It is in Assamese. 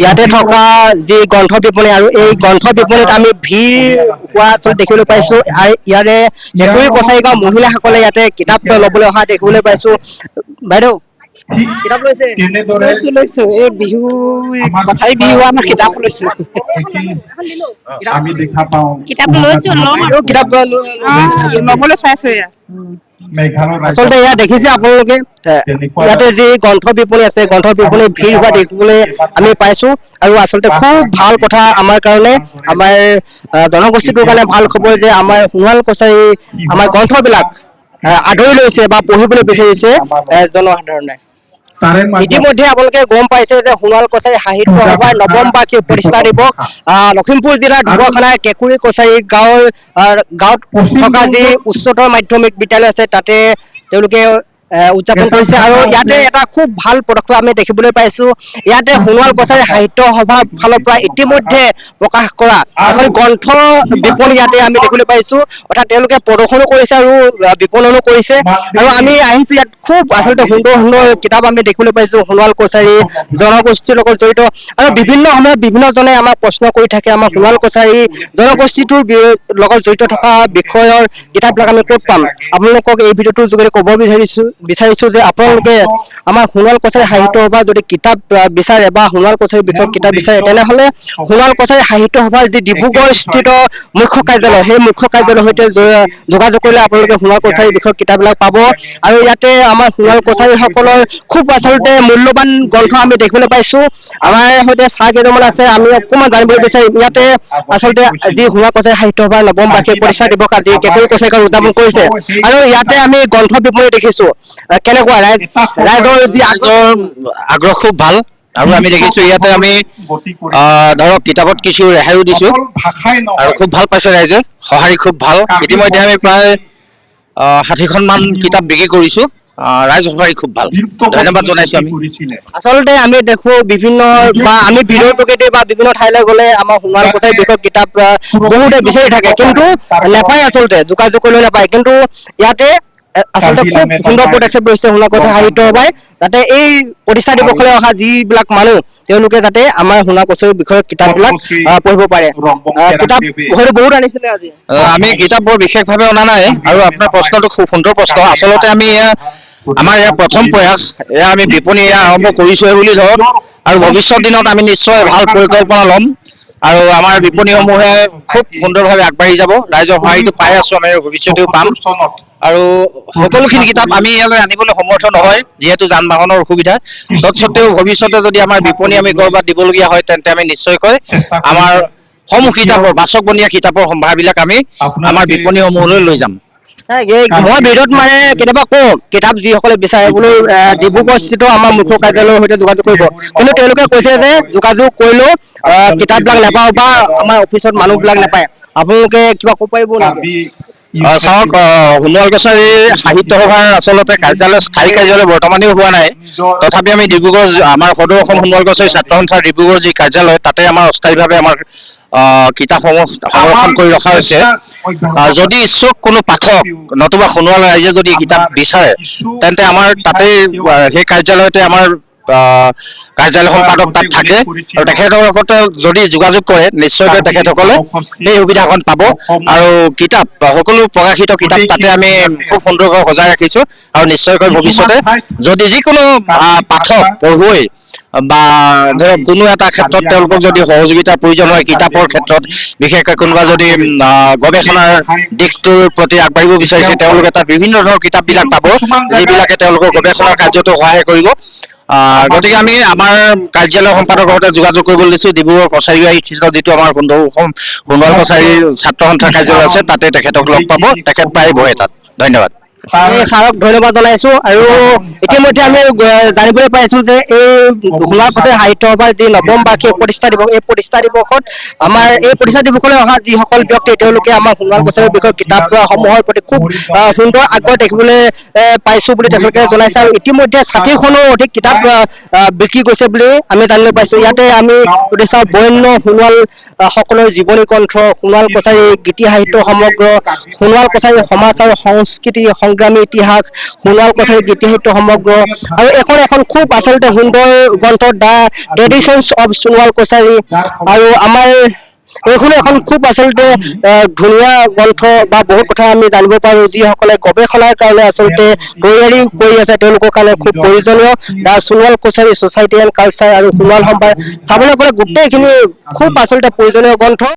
ইয়াতে থকা যি গ্ৰন্থ বিপণী আৰু এই গ্ৰন্থ বিপণীত আমি ভিৰ হোৱা আচলতে দেখিবলৈ পাইছো। আৰু ইয়াৰে কেঁকুৰি কছাৰী গাঁৱৰ মহিলাসকলে ইয়াতে কিতাপ ল'বলৈ অহা দেখিবলৈ পাইছো। বাইদেউ, কিতাপ লৈছে? তেনেদৰে লৈছো লৈছো, এই বিহু, কছাৰী বিহু, আমাৰ কিতাপ লৈছো। আমি দেখা পাওঁ। কিতাপ লৈছো, ল'ম আৰু। আৰু কিতাপ ল'বলৈ চাইছো এয়া। মেঘালয় ৰাজ্যত আচলতে ইয়াত দেখিছে আপোনালোকে, ইয়াতে যি গ্ৰন্থ বিপণী আছে, গ্ৰন্থ বিপণী ভিৰ হোৱা দেখিবলৈ আমি পাইছো। আৰু আচলতে খুব ভাল কথা আমাৰ কাৰণে, আমাৰ জনগোষ্ঠীটোৰ কাৰণে ভাল খবৰ যে আমাৰ সোণোৱাল কছাৰী আমাৰ গ্ৰন্থবিলাক আদৰি লৈছে বা পঢ়িবলৈ বিচাৰিছে জনসাধাৰণে। তাৰে মাজত ইতিমধ্যে আপোনালোকে গম পাইছে যে সোণোৱাল কছাৰী সাহিত্য সভাৰ নৱম বাৰ্ষিক প্ৰতিষ্ঠা দিৱস লখিমপুৰ জিলাৰ ঢকুৱাখনাৰ কেঁকুৰি কছাৰী গাঁৱৰ গাঁৱত থকা যি উচ্চতৰ মাধ্যমিক বিদ্যালয় আছে, তাতে তেওঁলোকে উদযাপন কৰিছে। আৰু ইয়াতে এটা খুব ভাল পদক্ষেপ আমি দেখিবলৈ পাইছো। ইয়াতে সোণোৱাল কছাৰী সাহিত্য সভাৰ ফালৰ পৰা ইতিমধ্যে প্ৰকাশ কৰা এখন গ্ৰন্থ বিপণী ইয়াতে আমি দেখিবলৈ পাইছো। অৰ্থাৎ তেওঁলোকে প্ৰদৰ্শনো কৰিছে আৰু বিপণনো কৰিছে। আৰু আমি আহিছো ইয়াত, খুব আচলতে সুন্দৰ সুন্দৰ কিতাপ আমি দেখিবলৈ পাইছো সোণোৱাল কছাৰী জনগোষ্ঠীৰ লগত জড়িত। আৰু বিভিন্ন সময়ত বিভিন্নজনে আমাক প্ৰশ্ন কৰি থাকে, আমাৰ সোণোৱাল কছাৰী জনগোষ্ঠীটোৰ লগত জড়িত থকা বিষয়ৰ কিতাপবিলাক আমি ক'ত পাম? আপোনালোকক এই ভিডিঅ'টোৰ যোগেদি ক'ব বিচাৰিছো যে আপোনালোকে আমাৰ সোণোৱাল কছাৰী সাহিত্য সভাৰ যদি কিতাপ বিচাৰে বা সোণোৱাল কছাৰীৰ বিষয়ে কিতাপ বিচাৰে, তেনেহ'লে সোণোৱাল কছাৰী সাহিত্য সভাৰ যি ডিব্ৰুগড় স্থিত মুখ্য কাৰ্যালয়, সেই মুখ্য কাৰ্যালয়ৰ সৈতে যোগাযোগ কৰিলে আপোনালোকে সোণোৱাল কছাৰীৰ বিষয়ে কিতাপবিলাক পাব। আৰু ইয়াতে আমাৰ সোণোৱাল কছাৰীসকলৰ খুব আচলতে মূল্যৱান গ্ৰন্থ আমি দেখিবলৈ পাইছো। আমাৰ সৈতে ছাৰ কেইজনমান আছে, আমি অকণমান জানিবলৈ বিচাৰিম। ইয়াতে আচলতে যি সোণোৱাল কছাৰী সাহিত্য সভাৰ নৱম বাৰ্ষিক প্ৰতিষ্ঠা দিৱস আজি কেঁকুৰি কছাৰী গাঁৱত উদযাপন কৰিছে আৰু ইয়াতে আমি গ্ৰন্থ বিপণী দেখিছো, কেনেকুৱা ৰাইজৰ যি আগ্ৰহ? আগ্ৰহ খুব ভাল আৰু আমি দেখিছো ইয়াতে আমি গতি কৰি ধৰক কিতাপত কিছু ৰেহাইও দিছো অকল ভাষাই আৰু নহয়, খুব ভাল পাইছে ৰাইজে, সঁহাৰি খুব ভাল। ইতিমধ্যে আমি প্ৰায় 60খন মান কিতাপ বিক্ৰী কৰিছো। ৰাইজ সঁহাৰি খুব ভাল, ধন্যবাদ জনাইছো আমি। কৰিছিলে। আচলতে আমি দেখো বিভিন্ন বা আমি ভিডিঅ' যোগেদি বা বিভিন্ন ঠাইলৈ গ'লে আমাৰ সোণোৱাল কছাৰীৰ বিষয়ে কিতাপ বহুতে বিচাৰি থাকে, কিন্তু নাপায়, আচলতে যোগাযোগ কৰিলেও নাপায়। কিন্তু ইয়াতে আচলতে খুব সুন্দৰ পদক্ষেপ লৈছে সোণোৱাল কছাৰী সাহিত্য সভাই, যাতে এই প্ৰতিষ্ঠা দিৱসলৈ অহা যিবিলাক মানুহ, তেওঁলোকে যাতে আমাৰ সোণোৱাল কছাৰীৰ বিষয়ে কিতাপবিলাক পঢ়িব পাৰে। কিতাপ হয়তো বহুত আনিছিলে আজি? আমি কিতাপ বৰ বিশেষভাৱে অনা নাই। আৰু আপোনাৰ প্ৰশ্নটো খুব সুন্দৰ প্ৰশ্ন। আচলতে আমি এয়া আমাৰ ইয়াৰ প্ৰথম প্ৰয়াস, এয়া আমি বিপণী এয়া আৰম্ভ কৰিছোহে বুলি ধৰক। আৰু ভৱিষ্যত দিনত আমি নিশ্চয় ভাল পৰিকল্পনা ল'ম আৰু আমাৰ বিপণীসমূহে খুব সুন্দৰভাৱে আগবাঢ়ি যাব। ৰাইজৰ সঁহাৰিটো পাই আছো আমি আৰু ভৱিষ্যতেও পাম। চনত আৰু সকলোখিনি কিতাপ আমি ইয়ালৈ আনিবলৈ সমৰ্থ নহয়, যিহেতু যান বাহনৰ অসুবিধা। তৎসত্বেও ভৱিষ্যতে যদি আমাৰ বিপণী আমি ক'ৰবাত দিবলগীয়া হয়, তেন্তে আমি নিশ্চয়কৈ আমাৰ সমূহ কিতাপৰ বাচকবনীয়া কিতাপৰ সম্ভাৰবিলাক আমি আমাৰ বিপণীসমূহলৈ লৈ যাম। এই মই ভিডিঅ'ত মানে কেতিয়াবা কওঁ, কিতাপ যিসকলে বিচাৰে বোলো ডিব্ৰুগড়স্থিত আমাৰ মুখ্য কাৰ্যালয়ৰ সৈতে যোগাযোগ কৰিব। কিন্তু তেওঁলোকে কৈছে যে যোগাযোগ কৰিলেও কিতাপবিলাক নাপাওঁ বা আমাৰ অফিচত মানুহবিলাক নাপায়। আপোনালোকে কিবা ক'ব পাৰিব নেকি? কাৰ্বি চাওক, সোণোৱাল কছাৰী সাহিত্য সভাৰ আচলতে কাৰ্যালয়, স্থায়ী কাৰ্যালয় বৰ্তমানেও হোৱা নাই। তথাপি আমি ডিব্ৰুগড় আমাৰ সদৌ অসম সোণোৱাল কছাৰী ছাত্ৰ সন্থাৰ ডিব্ৰুগড় যি কাৰ্যালয়, তাতে আমাৰ অস্থায়ীভাৱে আমাৰ কিতাপসমূহ সংৰক্ষণ কৰি ৰখা হৈছে। যদি ইচ্ছুক কোনো পাঠক নতুবা সোণোৱাল ৰাইজে যদি কিতাপ বিচাৰে, তেন্তে আমাৰ তাতেই সেই কাৰ্যালয়তে আমাৰ কাৰ্যালয় সম্পাদক তাত থাকে আৰু তেখেতৰ লগতে যদি যোগাযোগ কৰে, নিশ্চয়কৈ তেখেতসকলে সেই সুবিধাখন পাব। আৰু কিতাপ, সকলো প্ৰকাশিত কিতাপ তাতে আমি খুব সুন্দৰকৈ সজাই ৰাখিছো। আৰু নিশ্চয়কৈ ভৱিষ্যতে যদি যিকোনো পাঠক, পঢ়ুৱৈ বা ধৰক কোনো এটা ক্ষেত্ৰত তেওঁলোকক যদি সহযোগিতাৰ প্ৰয়োজন হয়, কিতাপৰ ক্ষেত্ৰত বিশেষকৈ কোনোবা যদি গৱেষণাৰ দিশটোৰ প্ৰতি আগবাঢ়িব বিচাৰিছে, তেওঁলোকে তাত বিভিন্ন ধৰণৰ কিতাপবিলাক পাব, যিবিলাকে তেওঁলোকৰ গৱেষণাৰ কাৰ্যতো সহায় কৰিব। গতিকে আমি আমাৰ কাৰ্যালয় সম্পাদকৰ সৈতে যোগাযোগ কৰিবলৈ দিছো। ডিব্ৰুগড় কছাৰীবাৰীস্থিত যিটো আমাৰ অসম সোণোৱাল কছাৰী ছাত্ৰ সন্থাৰ কাৰ্যালয় আছে, তাতে তেখেতক লগ পাব। তেখেত প্ৰায় বহে তাত। ধন্যবাদ। আমি ছাৰক ধন্যবাদ জনাইছো। আৰু ইতিমধ্যে আমি জানিবলৈ পাইছো যে এই সোণোৱাল কছাৰী সাহিত্য সভাৰ যি নৱম বাৰ্ষিক প্ৰতিষ্ঠা দিৱস, এই প্ৰতিষ্ঠা দিৱসত আমাৰ এই প্ৰতিষ্ঠা দিৱসলৈ অহা যিসকল ব্যক্তি, তেওঁলোকে আমাৰ সোণোৱাল কছাৰীৰ বিষয়ে কিতাপ সমূহৰ প্ৰতি খুব সুন্দৰ আগ্ৰহ দেখিবলৈ পাইছো বুলি তেখেতলোকে জনাইছে। আৰু ইতিমধ্যে 60খনো অধিক কিতাপ বিক্ৰী গৈছে বুলি আমি জানিবলৈ পাইছো। ইয়াতে আমি যদি চাওঁ, বন্য সোণোৱাল সকলৰ জীৱনী গ্ৰন্থ, সোণোৱাল কছাৰী গীতি সাহিত্য সমগ্ৰ, সোণোৱাল কছাৰী সমাজ আৰু সংস্কৃতি সংগ্ৰামী ইতিহাস, সোণোৱাল কছাৰী গীতি সাহিত্য সমগ্ৰ, আৰু এখন এখন খুব আচলতে সুন্দৰ গ্ৰন্থ the traditions of Sonowal Kachari. আৰু আমাৰ এইখনো এখন খুব আচলতে ধুনীয়া গ্ৰন্থ বা বহুত কথা আমি জানিব পাৰো। যিসকলে গৱেষণাৰ কাৰণে আচলতে তৈয়াৰী কৰি আছে, তেওঁলোকৰ কাৰণে খুব প্ৰয়োজনীয় the Sonowal Kachari society and culture. আৰু সোণোৱাল সম্ভাৰ চাবলৈ গ'লে গোটেইখিনি খুব আচলতে প্ৰয়োজনীয় গ্ৰন্থ।